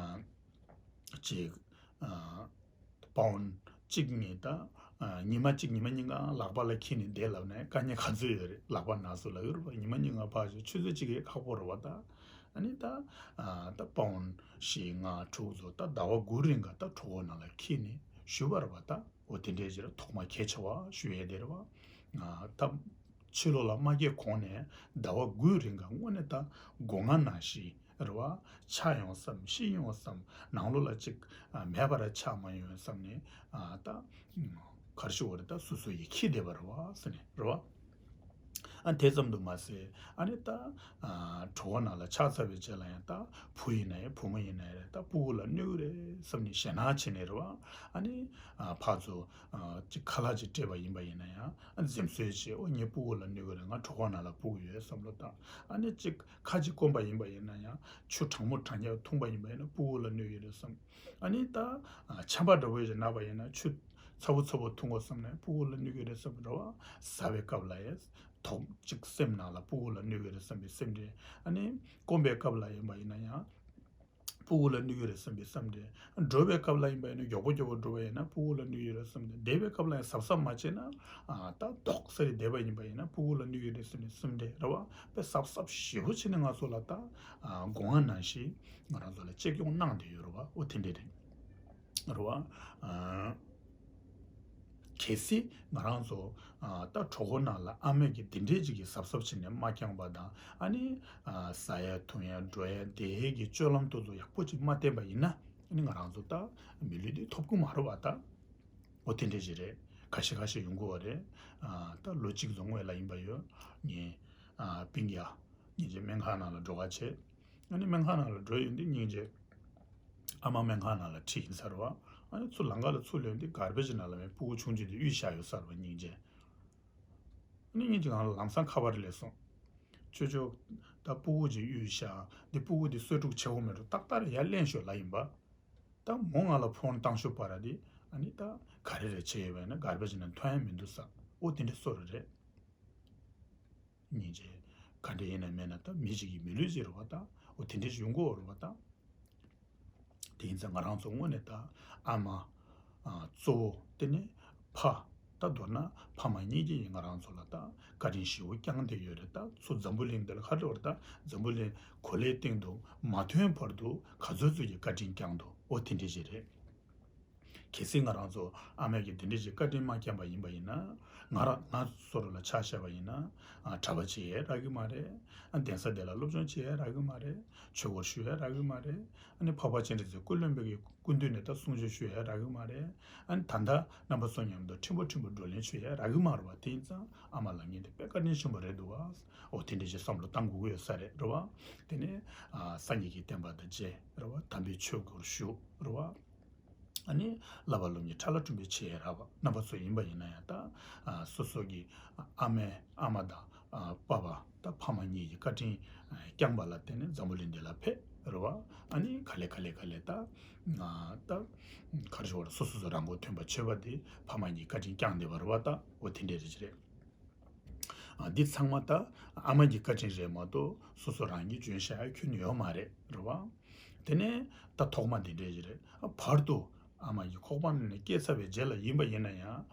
ཅིག་ཨ་པའུན་གཅིག་ཉིས་ད་ཨ་ཉི་མ་གཅིག་ཉི་མ་གཉིས་ཀ་ལག་པ་ལ་འཁྱེར་ནས་བསྡད་ལབ་ན་དཀའ་ངལ་ག་ཚོད་ཡོད་རེད། ལག་པ་ན་སོ་ལ་ཡོད་རུ་བ། ཉི་མ་གཉིས་ཀ་ཕར་ཞོག་ཆུ་ཚོད་གཅིག་གི་ཁག་པོ་རུ་བ་ད། ཨ་ནི་ད་ཨ་ད་པའུན་བཞི་ལྔ་དྲུག་ཚོ་ད་ཟླ་བ་དགུ་རིང་ག་ད་གྲོད་ཁོག་ནང་ལ་འཁྱེར་ནས་བཞུགས་པ་རེད་བ་ད། འོ་དེ་འདྲའི་ཕྱིར་ཐོག་མ་གལ་ཆེ་བ་ཞུ་ཡས་དེ་རེད་བ། ཨ་ད་ཕྱི་ལོགས་ལ་མ་སྐྱེས་གོང་ནས་ཟླ་བ་དགུའི་རིང་ག་དངོས་གནས་ད་སྒོ་ང་ནང་བཞིན་རེད་བ། ཆགས་ཡོང་བསམ། ཤི་ཡོང་བསམ། ནང་ལོགས་ལ་ཅིག་ཨ་མེད་པ་ར་ཆགས་མ་ཡོང་བསམ་ནས། ཨ་ད་ག་རེ་ཞུ་དགོས་རེད། ད་སོ་སོ་ཡི་འཁྱེར་བསྡད་པ་རེད་བ་ཟེར་ནས་རེད་བ། ཨ་དེ་ཙམ་དུ་མ་ཟད། ཨ་ནི་ད་ཨ་གྲོད་ཁོག་ནང་ལ་ཆགས་ཚར་བའི་རྗེས་ལ་ཡང་ད་བུ་ཡིན་ན་ཡང་བུ་མོ་ཡིན་ན་ཡང་རེད། ད་སྤུ་གུ་ལ་གནོད་གི་རེད་བསམ་ནས་ཞེད་སྣང་བྱས་ནས་རེད་བ། ཨ་ནི་ཨ་ཕར་ཚུར་ཨ་ཅིག་ཁ་ལག་ཅིག་སྤྲད་པ་ཡིན་པ་ཡིན་ན་ཡང་ཨ་འཛེམ་ཟོན་བྱས། འོ་ངའི་སྤུ་གུ་ལ་གནོད་གི་རེད། ང་གྲོད་ཁོག་ནང་ལ་སྤུ་གུ་ཡོད་བསམ་བློ་བཏང་། ཨ་ནི་ཅིག་ཁ་ཅིག་སྐོམ་པ་ཡིན་པ་ཡིན་ན་ཡང་ཆུ་གྲང་མོ་གྲང་རྐྱང་འཐུང་པ་ཡིན་པ་ཡིན་ན་སྤུ་གུ་ལ་གནོད་གི་རེད་བསམ། ཨ་ནི་ད་ཨ་ཆམ་པ་འདྲ་བོ་ཞིག་ན་བ་ཡིན་ན་ཆུ་ཚ་བོ་ཚ་བོ་འཐུང་དགོས་བསམ་ན་སྤུ་གུ་ལ་གནོད་གི་རེད་བསམ་རེད་བ། ཟ་བའི་སྐབས་ལ་ཡང་དོགས་གཅིག་སེམས་ནང་ལ་སྤུ་གུ་ལ་གནོད་གི་རེད་བསམ་པའི་སེམས་ཁྲལ། ཨ་ནི་སྐོམ་པའི་སྐབས་ལ་ཡིན་པ་ཡིན་ན་ཡང་སྤུ་གུ་ལ་གནོད་གི་རེད་བསམ་པའི་སེམས་ཁྲལ། འགྲོ་བའི་སྐབས་ལ་ཡིན་པ་ཡིན་ན་མགྱོགས་པོ་མགྱོགས་པོ་འགྲོ་བ་ཡིན་ན་སྤུ་གུ་ལ་གནོད་གི་རེད་བསམ་སྟེ། བསྡད་པའི་སྐབས་ལ་ཡང་གཟབ་གཟབ་མ་བྱས་ན་ཨ་ད་ལྡོག་ས་རེ་བསྡད་པ་ཡིན་པ་ཡིན་ན་སྤུ་གུ་ལ་གནོད་གི་རེད་བསམ་པའི་སེམས་ཁྲལ་རེད་བ། དཔེ་གཟབ་གཟབ་ཞེ་པོ་བྱས་ནས་ང་ཚོ་ལ་ད་ཨ་སྒོ་ང་ནང་བཞིན་ང་རང་ཚོ་ལ་གཅེས་སྐྱོང་གནང་བསྡད་ཡོད་རེད་བ། འོ་དེ་འདྲ་རེད། རེད་བ། ཨ་གལ་སྲིད་ང་རང་ཚོ་ཨ་ད་གྲོད་ཁོག་ནང་ལ་ཨ་མས་ཀྱི་དེ་འདྲས་ཅིག་གི་གཟབ་གཟབ་བྱས་ནས་མ་བསྐྱངས་པ་དང་། ཨ་ནི་ཨ་ཟ་ཡ་འཐུང་ཡ་འགྲོ་ཡ་བསྡད་ཡ་གི་སྤྱོད་ལམ་དེ་ཚོ་ཡག་པོ་ཅིག་མ་བསྟེན་པ་ཡིན་ན། ཨ་ནི་ང་རང་ཚོ་ད་མི་ལུས་འདི་ཐོབ་ཀྱི་མ་རེད་བ་ད། འོ་དེ་འདྲས་ཅིག་རེད། ཁ་ཤས་ཁ་ཤས་ཡོང་གི་ཡོད་རེད། ཨ་ད་ལོ་གཅིག་ཙམ་སྔོན་ལ་ཡིན་པ་ཡོད། ངའི་ཨ་སྤུན་ཀྱག་སྙིང་རྗེ་སྨན་ཁང་ནང་ལ་འགྲོ་ག་བྱས། ཨ་ནི་སྨན་ཁང་ནང་ལ་འགྲོ་ཡོང་དུས་སྙིང་རྗེ། ཨ་མ་སྨན་ཁང་ནང་ལ་ཁྲིད་ཡིན་ས་རེད་བ། ཨ་ནི་ཚུར་ལམ་ཁ་ལ་ཚུར་ལེན་དུས་གར་བེཇ་ནང་ལ་བའི་སྤུ་གུ་ཆུང་ཆུང་དེ་གཡུགས་བཞག་ཡོད་ས་རེད་བ་སྙིང་རྗེ། ཨ་ནི་སྙིང་རྗེ་ང་ལ་ལམ་སང་ཁ་པར་སླེབས་སོང་། ཅོ་ཅོ། ད་སྤུ་གུ་ཅིག་གཡུགས་བཞག་འདི་སྤུ་གུ་དེ་གསོས་ཕྲུག་བྱེད་དགོས་མེད་འགྲོ། ཏག་ཏག་རེད་ཡར་ལེན་ཤོག་ལབ་ཡིན་པ། ད་མོ་ང་ལ་ཕོན་བཏང་ཤོག་པ་ར་དེ། ཨ་ནི་ད་ག་རེ་རེ་བྱས་ཡོད་པ་ཡིན་ན་གར་བེཇ་ནང་ཐོན་ཡ་མི་འདུག་ས། ཨོ་དེ་འདྲ་བཟོ་འདྲ་རེད། སྙིང་རྗེ། ག་འདྲ་ཡིན་ན་མིན་ན་ད་མི་ཞིག་གི་མི་ལུས་ཅིག་རེད་བ་ད། འོ་དེ་འདྲ་ཞིག་ཡོང་གི་ཡོད་རེད་བ་ད། དེ་ཡིན་ཙང་ང་རང་ཚོ་དངོས་གནས་ད་ཨ་མ་ཨ་གཙོ་བོ་དེ་ནས་ཕ། ད་མདོར་ན་ཕ་མ་གཉིས་ཀྱིས་ང་རང་ཚོ་ལ་ད་བཀའ་དྲིན་ཞེ་པོ་བསྐྱངས་བསྡད་ཡོད་རེད་ད། ཚུར་འཛམ་བུ་གླིང་འདི་ལ་ག་རེ་བར་ད་འཛམ་བུ་གླིང་གོ་ལའི་སྟེང་དུ་མ་ཐོན་བར་དུ་ག་ཚོད་ཚོད་ཀྱི་བཀའ་དྲིན་བསྐྱངས་འདུག་འོ་དེ་འདྲ་ཞིག་རེད། གལ་སྲིད་ང་རང་ཚོ་ཨ་མས་ཀྱིས་དེ་འདྲ་ཞིག་བཀའ་དྲིན་མ་བསྐྱངས་པ་ཡིན་པ་ཡིན་ན། ང་རང་ང་སོ་རུ་ལ་ཆ་བཞག་པ་ཡིན་ན། ཨ་གྲྭ་པ་བྱེད་ཡས་རག་གི་མ་རེད། ཨ་གདན་ས་དེ་ལ་སློབ་སྦྱོང་བྱེད་ཡས་རག་གི་མ་རེད། ཆོས་སྒོར་ཞུགས་ཡས་རག་གི་མ་རེད། ཨ་ནི་འཕགས་པ་སྤྱན་རས་གཟིགས་སྐུ་གླེན་པའི་གི་སྐུ་མདུན་ནས་ད་གསུང་ཆོས་ཞུ་ཡས་རག་གི་མ་རེད། ཨ་ནི་ད་ལྟ་རྣམ་པ་ཚོ་མཉམ་དུ་ཕྲན་བུ་ཕྲན་བུ་བགྲོ་གླེང་བྱེད་ཡས་རག་གི་མ་རེད་བ། དེ་ཡིན་ཙང་ཨ་མ་ལབ་མཁན་དེ་དཔེ་བཀའ་དྲིན་ཆེན་པོ་རེད་འདུག་བ། འོ་དེ་འདྲ་ཞིག་བསམ་བློ་བཏང་དགོས་ཀྱི་ཡོད་ས་རེད། རེད་བ། དེ་ནས་ཨ་སངས་རྒྱས་ཀྱི་བསྟན་པ་དང་མཇལ། རེད་བ། དམ་པའི་ཆོས་སྒོར་ཞུགས། རེད་བ། ཨ་ནི་བསླབ་པ་སློབ་གཉེར་ཁྲ་ལ་གྲུམ་པའི་ཆེད་རག་པ་རྣམ་པ་ཚོ་ཡིན་པ་ཡིན་ན་ཡང་ད། ཨ་སོ་སོ་གི་ཨ་མའི་ཨ་མ་དང་ཨ་པ་ཕ་ད་ཕ་མ་གཉིས་ཀྱི་བཀའ་དྲིན་བསྐྱངས་པ་ལ་བརྟེན་ནས་འཛམ་བུ་གླིང་འདི་ལ་ཕེབས། རེད་བ། ཨ་ནི་ག་ལེ་ག་ལེ་ག་ལེ་ད་ང་ད་ག་རེ་ཞུ་བ་རེད། སོ་སོ་སོ་རང་མགོ་ཐོན་པ་བྱེད་པ་དེ་ཕ་མ་གཉིས་བཀའ་དྲིན་བསྐྱངས་བསྡད་པ་རེད་བ། ད་འོ་དེ་འདྲས་རེད་ཅི་རེད། ཨ་འདི་ཚང་མ་ད་ཨ་མ་གི་བཀའ་དྲིན་རེད་མ་གཏོགས་སོ་སོ་རང་གིས་འཇོན་བྱ་ཡ་ཁྱོན་ནས་ཡོད་མ་རེད། རེད་བ། དེ་ནས་ད་ཐོག་མ་འདི་འདྲས་ཅི་རེད། ཨ་བར་དུ་ཨ་མ་གི་ཁོག་པ་ནང་ནས་སྐྱེས་ཚར་བའི་རྗེས་ལ་ཡིན་པ་ཡིན་ན་ཡང་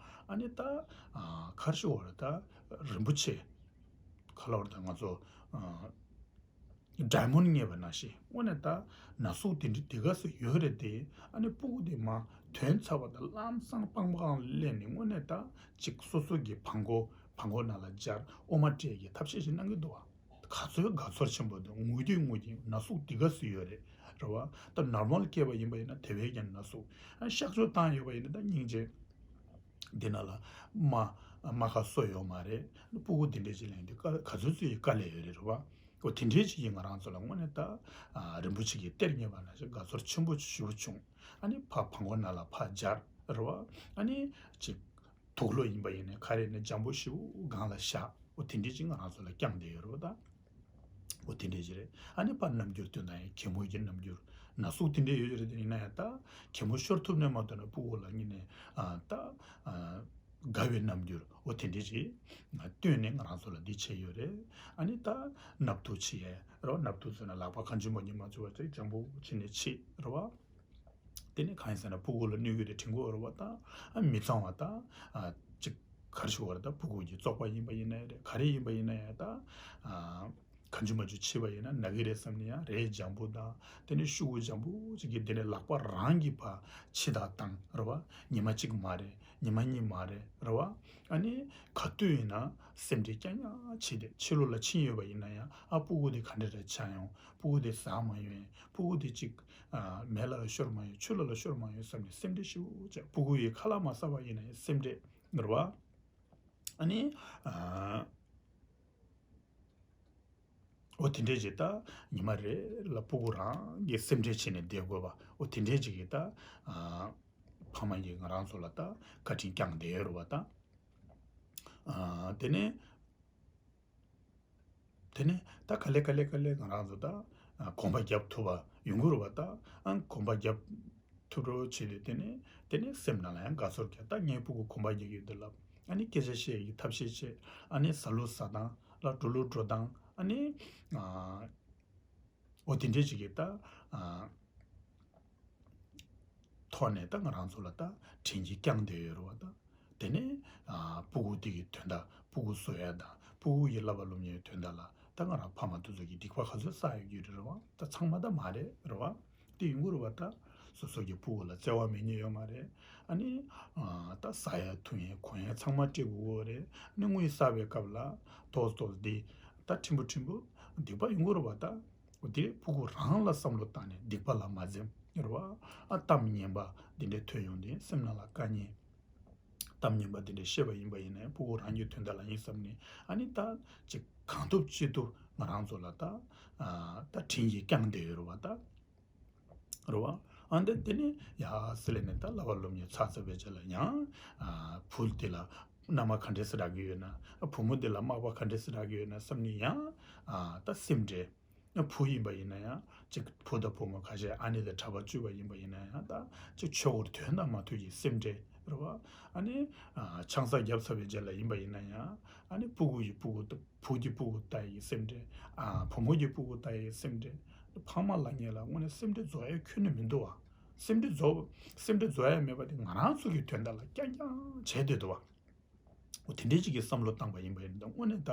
ཨ་ནི་ད་ཨ་ག་རེ་ཞུ་བ་རེད། ད་རིན་པོ་ཆེ་ག་ལ་བར་ད་ང་ཚོ་ཨ་ཌའི་མོན་ཌི་རྙེད་པ་ནང་བཞིན་དངོས་གནས་ད་ན་ཟུག་དེ་འདྲ་དེ་ག་སུ་ཡོད་རེད་དེ། ཨ་ནི་སྤུ་གུ་དེ་མ་ཐོན་ཚར་བ་དང་ལམ་སང་པང་པང་སླེབས་ནས་དངོས་གནས་ད་ཅིག་སོ་སོ་གི་བྲང་ཁོག་བྲང་ཁོག་ནང་ལ་སྦྱར་འོ་མ་སྤྲད་ཀྱི་ཐབས་ཤེས་ཤིག་གནང་གི་འདུག་བ། ག་ཚོད་དགའ་ཚོར་ཆེན་པོ་འདུག་ངུ་གི་ངུ་གི་ན་ཟུག་དེ་ག་སུ་ཡོད་རེད། རེད་བ། ད་ནོར་མལ་སྐྱེས་པ་ཡིན་པ་ཡིན་ན་དེ་བས་ཀྱང་ན་ཟུག་ཨ་གཤག་བཅོས་བཏང་ཡོད་པ་ཡིན་ན་ད་སྙིང་རྗེ། འདི་ན་ལ་རྨ་རྨ་ཁ་གསོ་ཡོད་མ་རེད། སྤུ་གུ་འདི་འདྲས་ཅིག་ལེན་དུས་ག་ག་ཚོད་ཚོད་ཡི་དཀའ་ལས་ཡོད་རེད། རེད་བ། འོ་དེ་འདྲས་ཅིག་ཡིན། ང་རང་ཚོ་ལ་དངོས་གནས་ད་ཨ་རིན་པོ་ཆེ་གི་གཏེར་རྙེད་པ་ནང་བཞིན་དགའ་ཚོར་ཆེན་པོ་ཞེ་པོ་བྱུང་། ཨ་ནི་ཕ་བྲང་ཁོག་ནང་ལ་ཕར་སྦྱར། རེད་བ། ཨ་ནི་ཅིག་དུག་ལོག་ཡིན་པ་ཡིན་ནའི་ག་རེ་ནས་འཇམ་པོ་ཞེ་པོ་སྒང་ལ་བཞག་འོ་དེ་འདྲས་ཅིག་ང་རང་ཚོ་ལ་བསྐྱངས་བསྡད་ཡོད་རེད་བ་ད། འོ་དེ་འདྲས་ཅིག་རེད། ཨ་ནི་ཕར་རྣམ་འགྱུར་སྟོན་སྟངས་ཡང་གད་མོ་གི་རྣམ་འགྱུར་ན་ཟུག་དེ་འདྲས་ཡོད་ཀྱི་རེད། དེ་ཡིན་ན་ཡང་ད་གད་མོ་ཤོར་ཐུབ་ནས་མ་ཐུབ་ན་སྤུ་གུ་ལ་ངེས་ནས་ཨ་ད་ཨ་དགའ་བའི་རྣམ་འགྱུར་འོ་དེ་འདྲས་ཅིག་སྟོན་ནས་ང་རང་ཚོ་ལ་འདི་བྱས་ཡོད་རེད། ཨ་ནི་ད་ནབ་ཐུག་བྱེད་ཡས་རོ། ནབ་ཐུག་ཟེར་ན་ལག་པ་གང་ཅི་མ་ཉི་མ་ཚོ་བ་ཅིག་འཇམ་པོ་བྱས་ནས་བྱེད་རོ་བ། དེ་ནས་གང་ཡིན་ཟེར་ན་སྤུ་གུ་ལ་གནོད་ཀྱི་རེད། དྲན་གྱི་ཡོད་རེད་བ། ད་ཨ་མི་གཙང་བ་ད་ཨ་ཅིག་ག་རེ་ཞུ་བ་རེད། ད་སྤུ་གུ་གི་བཙོག་པ་ཡིན་པ་ཡིན་ན་རེད། ག་རེ་ཡིན་པ་ཡིན་ན་ཡང་ད་ཨ་གང་ཅི་མ་ཅི་བྱས་པ་ཡིན་ན་ན་གི་རེད་བསམ་ནས་ཡང་རས་འཇམ་པོ་དང་དེ་ནས་ཤོག་གུ་འཇམ་པོ་ཅིག་གིས་དེ་ནས་ལག་པ་རང་གིས་ཕར་ཕྱི་ཐག་བཏང་རེད་བ། ཉི་མ་གཅིག་མ་རེད། ཉི་མ་གཉིས་མ་རེད། རེད་བ། ཨ་ནི་ག་དུས་ཡིན་ན་སེམས་ཁྲལ་རྐྱང་རྐྱང་བྱས་ཏེ་ཕྱི་ལོགས་ལ་ཕྱིན་ཡོད་པ་ཡིན་ན་ཡང་ཨ་སྤུ་གུ་དེ་ག་འདྲ་རེ་ཆགས་ཡོང་། སྤུ་གུ་དེ་ཟ་མ་ཡོང་། སྤུ་གུ་དེ་ཅིག་ཨ་མལ་ལ་ལ་ཤོར་མ་ཡོང་། ཆུ་ལ་ལ་ཤོར་མ་ཡོང་བསམ་ནས་སེམས་ཁྲལ་ཞེ་པོ་བྱས། སྤུ་གུ་ཡིས་ཁ་ལག་མ་ཟ་བ་ཡིན་ན་ཡང་སེམས་ཁྲལ་རེད་བ། ཨ་ནི་ཨ་འོ་དེ་འདྲས་ཅིག་ད་ཉི་མ་རེ་ལ་སྤུ་གུ་རང་གིས་སེམས་ཁྲལ་བྱས་ནས་བསྡད་དགོས་པ། འོ་དེ་འདྲས་ཅིག་གིས་ད་ཨ་ཕ་མ་གིས་ང་རང་ཚོ་ལ་ད་བཀའ་དྲིན་བསྐྱངས་བསྡད་ཡོད་རེད་བ་ད། ཨ་དེ་ནས་དེ་ནས་ད་ག་ལེ་ག་ལེ་ག་ལེ་ང་རང་ཚོ་ད་ཨ་གོམ་པ་རྒྱབ་ཐུབ་པ་ཡོང་གི་རེད་བ་ད། ཨ་གོམ་པ་རྒྱབ་ཐུབ་རོགས་བྱས་ཏེ་དེ་ནས་དེ་ནས་སེམས་ནང་ལ་ཡང་དགའ་ཚོར་སྐྱེ། ད་ངའི་སྤུ་གུ་གོམ་པ་རྒྱག་གི་ཡོད་འདུག་ལབ། ཨ་ནི་སྐད་ཆ་བཤད་ཀྱི་ཐབས་ཤེས་བྱེད། ཨ་ནི་ཟ་ལུགས་ཟ་སྟངས་ལ་འགྲོ་ལུགས་འགྲོ་སྟངས། ཨ་ནི་ཨ་འོ་དེ་འདྲས་ཅིག་གིས་ད་ཨ་ཐོག་ནས་ད་ང་རང་ཚོ་ལ་ད་དྲིན་གྱིས་བསྐྱངས་བསྡད་ཡོད་རེད་བ་ད། དེ་ནས་ཨ་སྤུ་གུ་དེ་གི་དོན་དག་སྤུ་གུ་གསོ་ཡ་དང་སྤུ་གུ་ཡི་བསླབ་པ་སློབ་གཉེར་དོན་དག་ལ་ད་ང་རང་ཕ་མ་དེ་ཚོ་གིས་སྡིག་པ་ག་ཚོད་བསགས་ཡོད་ཀྱི་རེད་བ། ད་ཚང་མ་ད་མ་རེད་རེད་བ། དེ་ཡོང་གི་རེད་བ་ད། སོ་སོ་གི་སྤུ་གུ་ལ་བརྩེ་བ་མེད་མཁན་ཡོད་མ་རེད། ཨ་ནི་ཨ་ད་ཟ་ཡ་འཐུང་ཡ་གོན་ཡ་ཚང་མ་སྤྲད་དགོས་ཀྱི་རེད། ཨ་ནི་དངུལ་བསགས་པའི་སྐབས་ལ་ཏོག་ཏོག་འདི་ད་ཕྲན་བུ་ཕྲན་བུ་སྡིག་པ་ཡོང་གི་རེད་བ་ད། འོ་དེ་སྤུ་གུ་རང་ལ་བསམ་བློ་བཏང་ནས་སྡིག་པ་ལ་མ་འཛེམ་རེད་བ། ཨ་གཏམ་ངན་པ་འདི་འདྲའི་ཐོས་ཡོང་དུས་སེམས་ནང་ལ་དཀའ་ངལ། གཏམ་ངན་པ་འདི་འདྲའི་བཤད་པ་ཡིན་པ་ཡིན་ན་ཡང་སྤུ་གུ་རང་གི་དོན་དག་ལ་ཡིན་བསམ་ནས་ཨ་ནི་ད་ཅིག་གང་ཐུབ་ཅི་ཐུབ་ང་རང་ཚོ་ལ་ད་ཨ་ད་དྲིན་གྱིས་བསྐྱངས་བསྡད་ཡོད་རེད་བ་ད། རེད་བ། ཨ་འདི་དེ་ནས་ཡ་སི་ལེ་ནས་ད་བསླབ་པ་སློབ་གཉེར་ཚར་ཚར་བའི་རྗེས་ལ་ཡང་ཨ་བུ་དེ་ལ་མནའ་མ་ག་འདྲས་སེ་རག་གི་ཡོད་ན། བུ་མོ་དེ་ལ་མག་པ་ག་འདྲས་སེ་རག་གི་ཡོད་ན་བསམ་ནས་ཡང་ཨ་ད་སེམས་ཁྲལ། བུ་ཡིན་པ་ཡིན་ན་ཡང་ཅིག་བུ་དང་བུ་མོ་ཁ་ཤས་ཨ་ནེ་དང་གྲྭ་པ་བཅུག་པ་ཡིན་པ་ཡིན་ན་ཡང་ད་ཅིག་ཆོས་སྒོར་དོན་དང་མ་མཐུན་གྱི་སེམས་ཁྲལ་རེད་བ། ཨ་ནི་ཨ་ཆང་ས་བརྒྱབ་ཚར་བའི་རྗེས་ལ་ཡིན་པ་ཡིན་ན་ཡང་ཨ་ནི་སྤུ་གུ་ཡི་སྤུ་གུ་ད་བུ་གི་སྤུ་གུ་ལྟ་ཡི་སེམས་ཁྲལ། ཨ་བུ་མོ་གི་སྤུ་གུ་ལྟ་ཡི་སེམས་ཁྲལ། ཕ་མ་ལབ་མཁན་ལ་དངོས་གནས་སེམས་ཁྲལ་རྫོགས་ཡ་ཁྱོན་ནས་མི་འདུག་བ། སེམས་ཁྲལ་རྫོགས་སེམས་ཁྲལ་རྫོགས་ཡ་མེད་པ་དེ་ང་རང་ཚོ་གི་དོན་དག་ལ་རྐྱང་རྐྱང་བྱས་བསྡད་འདུག་བ། འོ་དེ་འདྲའི་ཅིག་གི་བསམ་བློ་བཏང་པ་ཡིན་པ་ཡིན་ན་དངོས་གནས་ད་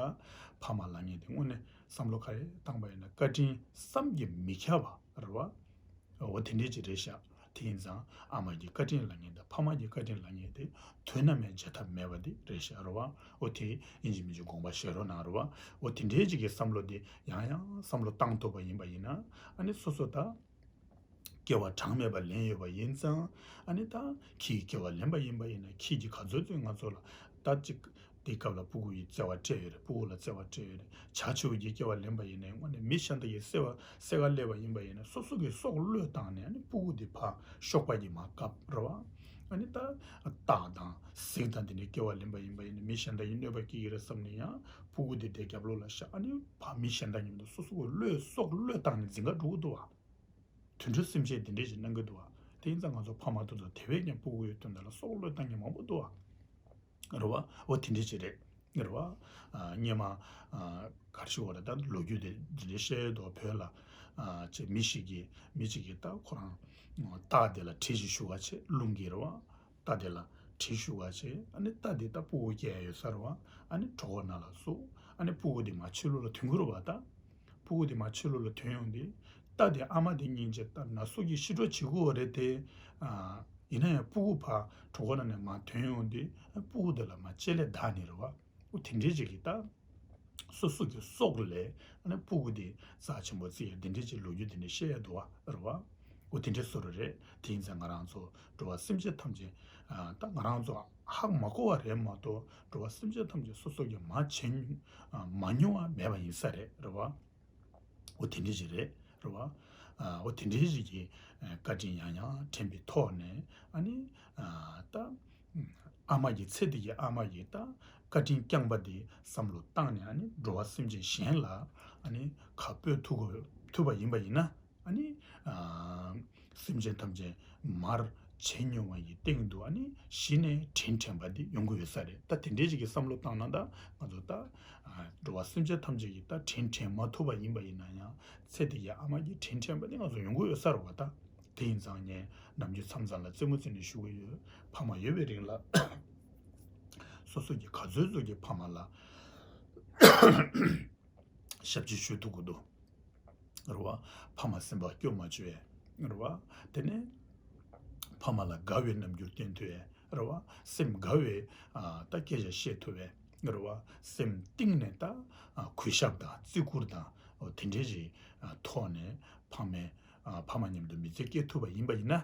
ཕ་མ་ལབ་མཁན་དེ་དངོས་གནས་བསམ་བློ་ག་རེ་བཏང་པ་ཡིན་ན་བཀའ་དྲིན་བསམ་གྱིས་མི་ཁྱབ་པ་རེད་བ། འོ་དེ་འདྲའི་ཅིག་རེད་ཤག་དེ་ཡིན་ཙང་ཨ་མ་གི་བཀའ་དྲིན་ལབ་མཁན་དང་ཕ་མ་གི་བཀའ་དྲིན་ལབ་མཁན་དེ་དུས་ནམ་ཡང་བརྗེད་ཐབས་མེད་པ་དེ་རེད་ཤག་རེད་བ། འོ་དེ་ཡིན་གཅིག་མིན་གཅིག་དགོངས་པ་བཞེས་རོགས་གནང་རེད་བ། འོ་དེ་འདྲའི་ཅིག་གི་བསམ་བློ་དེ་ཡང་ཡང་བསམ་བློ་བཏང་ཐུབ་པ་ཡིན་པ་ཡིན་ན་ཨ་ནི་སོ་སོ་ད། སྐྱེ་བ་གྲངས་མེད་པ་ལེན་ཡོད་པ་ཡིན་ཙང་ཨ་ནི་ད་ཁྱེད་ཀྱིས་སྐྱེ་བ་ལེན་པ་ཡིན་པ་ཡིན་ན་ཁྱེད་ཀྱིས་ག་ཚོད་ཚོད་ང་ཚོ་ལ་ད་ཅིག་དེའི་སྐབས་ལ་སྤུ་གུ་ཡི་བརྩེ་བ་སྤྲད་ཡོད་རེད། སྤུ་གུ་ལ་བརྩེ་བ་སྤྲད་ཡོད་རེད། བྱ་བྱིའུ་གྱིས་སྐྱེ་བ་ལེན་པ་ཡིན་ནའི་དངོས་གནས་མི་གཞན་དག་གིས་བསད་པ་བསད་ག་སླེབས་པ་ཡིན་པ་ཡིན་ན་སོ་སོ་གི་སྲོག་བློས་བཏང་ནས་ཨ་ནི་སྤུ་གུ་དེ་ཕར་གཤོག་པ་གྱིས་མར་བཀབ་རེད་བ། ཨ་ནི་ད་སྟག་དང་གཟིག་དང་དེ་འདྲའི་སྐྱེ་བ་ལེན་པ་ཡིན་པ་ཡིན་ན་མི་གཞན་དག་གིས་གནོད་པ་སྐྱེལ་གྱི་རེད་བསམ་ནས་ཡང་སྤུ་གུ་དེ་དེ་རྒྱབ་ལོགས་ལ་བཞག་ཨ་ནི་ཕར་མི་གཞན་དག་མཉམ་དུ་སོ་སོ་གི་བློས་སྲོག་བློས་བཏང་ནས་འཛིང་ག་འགྲོ་གི་འདུག་བ། དུད་འགྲོ་སེམས་ཅན་དེ་འདྲས་ཞིག་སྣང་གི་འདུག་བ། དེ་ཡིན་ཙང་ང་ཚོ་ཕ་མ་དེ་ཚོ་དེ་བས་ཀྱང་སྤུ་གུ་ཡོད་དུས་འདི་ལ་སྲོག་བློས་བཏང་མཁན་མང་པོ་འདུག་བ། རེད་བ། འོ་དེ་འདྲས་ཅིག་རེད། རེད་བ། ཨ། སྔོན་མ། ཨ། ག་རེ་ཞུ་དགོས་རེད། ད་ལོ་རྒྱུས་དེ་འདི་འདྲས་བཤད་ཡོད་དོ། བོད་ལ། ཨ། ཅིག་མི་ཞིག་གིས་མི་གཅིག་གིས་ད་ཁོ་རང་རྟ་དེ་ལ་གྲི་ཞིག་གཞུ་ག་བྱས། རླུང་གིས་རེད་བ། རྟ་དེ་ལ་གྲི་གཞུ་ག་བྱས། ཨ་ནི་རྟ་དེ་ད་སྤུ་གུ་སྐྱེ་ཡ་ཡོད་ས་རེད་བ། ཨ་ནི་གྲོད་ཁོག་ནང་ལ་ཟུག་ཨ་ནི་སྤུ་གུ་དེ་མར་ཕྱི་ལོགས་ལ་ཐོན་གྱི་རེད་བ། ད་སྤུ་གུ་དེ་མར་ཕྱི་ལོགས་ལ་ཐོན་ཡོང་དུས། རྟ་དེ་ཨ་མ་དེ་སྙིང་རྗེ་ལྟར་ན་སོ་གིས་ཤི་འགྲོ་བྱེད་དགོས་པ་རེད་དེ། ཨ། ཡིན་ན་ཡང་སྤུ་གུ་ཕར་གྲོད་ཁོག་ནང་ནས་མར་ཐོན་ཡོང་དུས་སྤུ་གུ་དེ་ལ་མར་ལྕེ་ལེ་བདའ་ནི་རེད་བ། འོ་དེ་འདྲས་ཅིག་གིས་ད་སོ་སོ་གི་སྲོག་ལས་ཨ་ནི་སྤུ་གུ་དེ་རྩ་ཆེན་པོ་བརྩི་ཡ་དེ་འདྲས་ཅིག་ལོ་རྒྱུས་དེ་འདྲས་བཤད་ཡ་འདུག་བ། རེད་བ། འོ་དེ་འདྲས་བཟོ་འདྲ་རེད། དེ་ཡིན་ཙང་ང་རང་ཚོ་འགྲོ་བ་སེམས་ཅན་ཐམས་ཅད། ཨ། ད་ང་རང་ཚོ་ཧ་མ་གོ་བ་རེད་མ་གཏོགས། འགྲོ་བ་སེམས་ཅན་ཐམས་ཅད་སོ་སོ་གིས་མ་བྱས། ཨ། མ་མྱོང་བ་མེད་པ་ཡིན་ས་རེད། རེད་བ། འོ་དེ་འདྲས་ཅིག་རེད། རེད་བ། ཨ། འོ་དེ་འདྲས་ཅིག་གི་བཀའ་དྲིན་ཡང་ཡང་དྲན་པའི་ཐོག་ནས། ཨ་ནི། ཨ། ད་ཨ་མ་གི། ཚེ་འདི་གི་ཨ་མ་གི་ད་བཀའ་དྲིན་བསྐྱངས་པ་དེ་བསམ་བློ་བཏང་ནས། ཨ་ནི་འགྲོ་བ་སེམས་ཅན་གཞན་ལ་ཨ་ནི་ཁ་སྤོ་ཐུབ་དགོས། ཐུབ་པ་ཡིན་པ་ཡིན་ན། ཨ་ནི། ཨ། སེམས་ཅན་ཐམས་ཅད་མར་བྱས་མྱོང་བ་ཡི་སྟེང་དུ། ཨ་ནི་གཞི་ནས་དྲིན་དྲན་པ་འདི་ཡོང་གི་ཡོད་ས་རེད། ད་དེ་འདྲས་ཅིག་གི་བསམ་བློ་བཏང་ན། ད་ང་ཚོ་ད། ཨ། འགྲོ་བ་སེམས་ཅན་ཐམས་ཅད་ཀྱིས་ད་དྲིན་དྲན་མ་ཐུབ་པ་ཡིན་པ་ཡིན་ན་ཡང་། ཚེ་འདི་ཡི་ཨ་མ་གི་དྲིན་དྲན་པ་འདི་ང་ཚོ་ཡོང་གི་ཡོད་ས་རེད་བ། ད་དེ་ཡིན་ཙང་ངས་ནམ་རྒྱུན་མཚམས་མཚམས་ལ་རྩེད་མོ་རྩེ་ནས་ཞུ་གི་ཡོད། ཕ་མ་ཡོད་པའི་རིང་ལ་སོ་སོ་གི་ག་ཚོད་ཚོད་ཀྱི་ཕ་མ་ལ་ཞབས་ཕྱི་ཞུ་ཐུབ་ཀྱི་འདུག། རེད་བ། ཕ་མ་སེམས་པ་སྐྱོ་མ་བཅུག་ཡས། རེད་བ། དེ་ནས་ཕ་མ་ལ་དགའ་བའི་རྣམ་འགྱུར་སྟོན་ཐུབ་ཡས། རེད་བ། སེམས་དགའ་བའི། ཨ། ད་སྐད་ཆ་བཤད་ཐུབ་པའི། རེད་བ། སེམས་གཏིང་ནས་ད། ཨ། གུས་ཞབས་དང་བརྩི་བཀུར་དང་། འོ་དེ་འདྲས་ཀྱི། ཨ། ཐོག་ནས་ཕ་མའི། ཨ། ཕ་མ་མཉམ་དུ་མི་ཚེ་སྐྱེལ་ཐུབ་པ་ཡིན་པ་ཡིན་ན།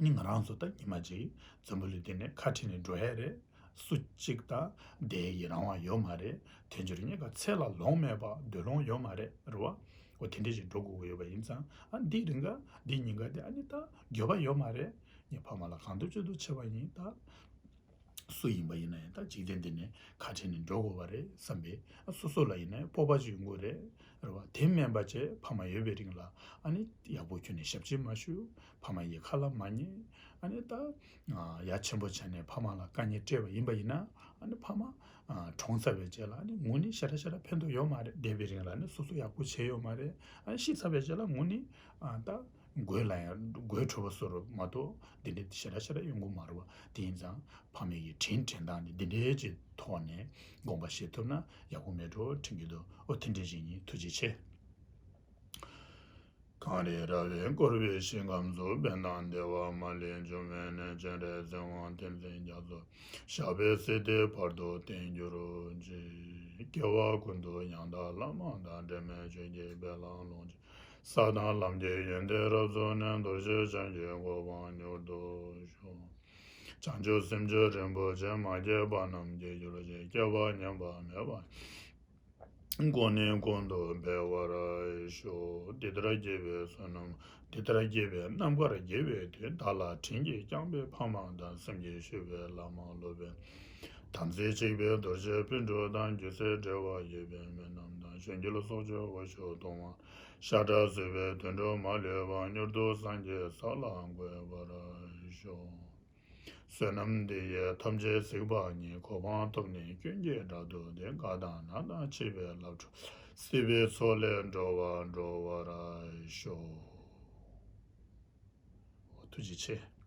ནི་ང་རང་ཚོ་ད་ཉི་མ་གཅིག་འཛམ་བུ་གླིང་འདི་ནས་ཁ་བྲལ་ནས་འགྲོ་ཡ་རེད། སུ་གཅིག་ད་བསྡད་ཡི་རང་དབང་ཡོད་མ་རེད། དལ་འབྱོར་རྙེད་དཀའ་ཚེ་ལ་ལོང་མེད་པ། སྡོད་ལོང་ཡོད་མ་རེད། རེད་བ། འོ་དེ་འདྲས་ཞིག་འགྲོ་དགོས་ཀྱི་ཡོད་པ་ཡིན་ཙང་། ཨ། འདི་རིང་ག་འདི་ཉིན་ག་དེ་ཨ་ནི་ད་འགྱོད་པ་ཡོད་མ་རེད། ངས་ཕ་མ་ལ་གང་ཐུབ་ཅི་ཐུབ་བྱས་པ་ཡིན། ད་སུ་ཡིན་པ་ཡིན་ན་ཡང་ད་འཇིག་རྟེན་འདི་ནས་ཁ་བྲལ་ནས་འགྲོ་དགོས་པ་རེད་བསམ་པའི། ཨ། སོ་སོ་ལ་ཡིན་ན་ཡང་སྤོབས་པ་ཅིག་ཡོང་དགོས་རེད། རེད་བ། དེ་མིན་པ་བྱས་ཕ་མ་ཡོད་པའི་རིང་ལ་ཨ་ནི་ཡག་པོ་ཁྱོན་ནས་ཞབས་ཕྱི་མ་ཞུ། ཕ་མ་ཡི་ཁ་ལ་མ་ཉན། ཨ་ནི་ད། ཨ། ཡ་ཆེན་པོ་བྱས་ནས་ཕ་མ་ལ་དཀའ་ངལ་སྤྲད་པ་ཡིན་པ་ཡིན་ན། ཨ་ནི་ཕ་མ། ཨ། གྲོངས་ཚར་བའི་རྗེས་ལ་ཨ་ནི་ངུ་ནི་ཞེ་དྲག་ཞེ་དྲག་ཕན་ཐོགས་ཡོད་མ་རེད། བསྡད་པའི་རིང་ལ་ནི་སོ་སོ་ཡག་པོ་བྱས་ཡོད་མ་རེད། ཨ་ནི་ཤི་ཚར་བའི་རྗེས་ལ་ངུ་ནི། ཨ། ད་དགོད་ལ་ཡང་དགོད་བྲོ་བ་བཟོ་རུ་མ་གཏོགས་འདི་འདྲ་ཞེ་དྲག་ཞེ་དྲག་ཡོང་གི་མ་རེད་བ། དེ་ཡིན་ཙང་ཕ་མའི་གི་དྲིན་དྲན་སྟངས་འདི་འདི་འདྲའི་ཅིག་ཐོག་ནས་དགོངས་པ་བཞེས་ཐུབ་ན་ཡག་པོ་མེད་འགྲོ་དྲན་གྱི་འདུག། ཨོ་དེ་འདྲའི་ཅིག་ཡིན། ཐུགས་རྗེ་ཆེ། གངས་རི་ར་བས་བསྐོར་བའི་ཞིང་ཁམས་སུ། ཕན་དང་བདེ་བ་མ་ལུས་འབྱུང་བའི་གནས། སྤྱན་རས་གཟིགས་དབང་ཐུགས་རྗེའི་རྒྱ་མཚོ། ཞབས་པད་སྲིད་མཐའི་བར་དུ་བརྟན་གྱུར་ཅིག། སྐྱེ་བ་ཀུན་ཏུ་ཡང་དག་བླ་མ་དང་། འབྲལ་མེད་ཆོས་ཀྱི་དཔལ་ལ་ལོངས་སྤྱོད། ས་དང་ལམ་གྱི་ཡོན་ཏན་རབ་གསལ་ནས། རྡོ་རྗེ་འཆང་གི་གོ་འཕང་མྱུར་ཐོབ་ཤོག། བྱང་ཆུབ་སེམས་མཆོག་རིན་པོ་ཆེ། མ་སྐྱེས་པ་རྣམས་སྐྱེ་གྱུར་ཅིག། སྐྱེས་པ་ཉམས་པ་མེད་པ། ཀུན་ནས་ཀུན་ཏུ་འཕེལ་བར་ཤོག། འདི་ལྟར་སྐྱེས་པའི་བསོད་ནམས། འདི་ལྟར་སྐྱེས་པའི་རྣམ་དཀར་དགེ་བའི་མཐུས། བདག་ལ་དྲིན་གྱིས་བསྐྱངས་པའི་ཕ་མ་དང་། སེམས་ཀྱིས་ཞུས་པའི་བླ་མ་སློབ་དཔོན། དམ་ཚིག་གཅིག་པའི་རྡོ་རྗེ་སྤུན་གྲོགས་དང་། རྒྱུ་མཚན་འབྲེལ་བ་ཡོད་པའི་མི་རྣམས་དང་། གཞན་གྱུར་སྲོག་གཅོད་འུ་ཆོ་གདུང་བ། ཤ་ཁྲག་གསོད་པའི་དུད་འགྲོ་མ་ལུས་པ། མྱུར་དུ་སངས་རྒྱས་ས་ལ་འགོད་པར་ཤོག། བསོད་ནམས་འདི་ཡིས་ཐམས་ཅད་གཟིགས་པ་ཉིད། གོ་འཕང་ཐོབ་ནས་ཀུན་གྱི་བདག་ཏུ་འཛིན། རྒ་དང་ན་དང་འཆི་བའི་རླབས་འཁྲུགས། སྲིད་པའི་མཚོ་ལས་འགྲོ་བ་སྒྲོལ་བར་ཤོག། ཐུགས་རྗེ་ཆེ།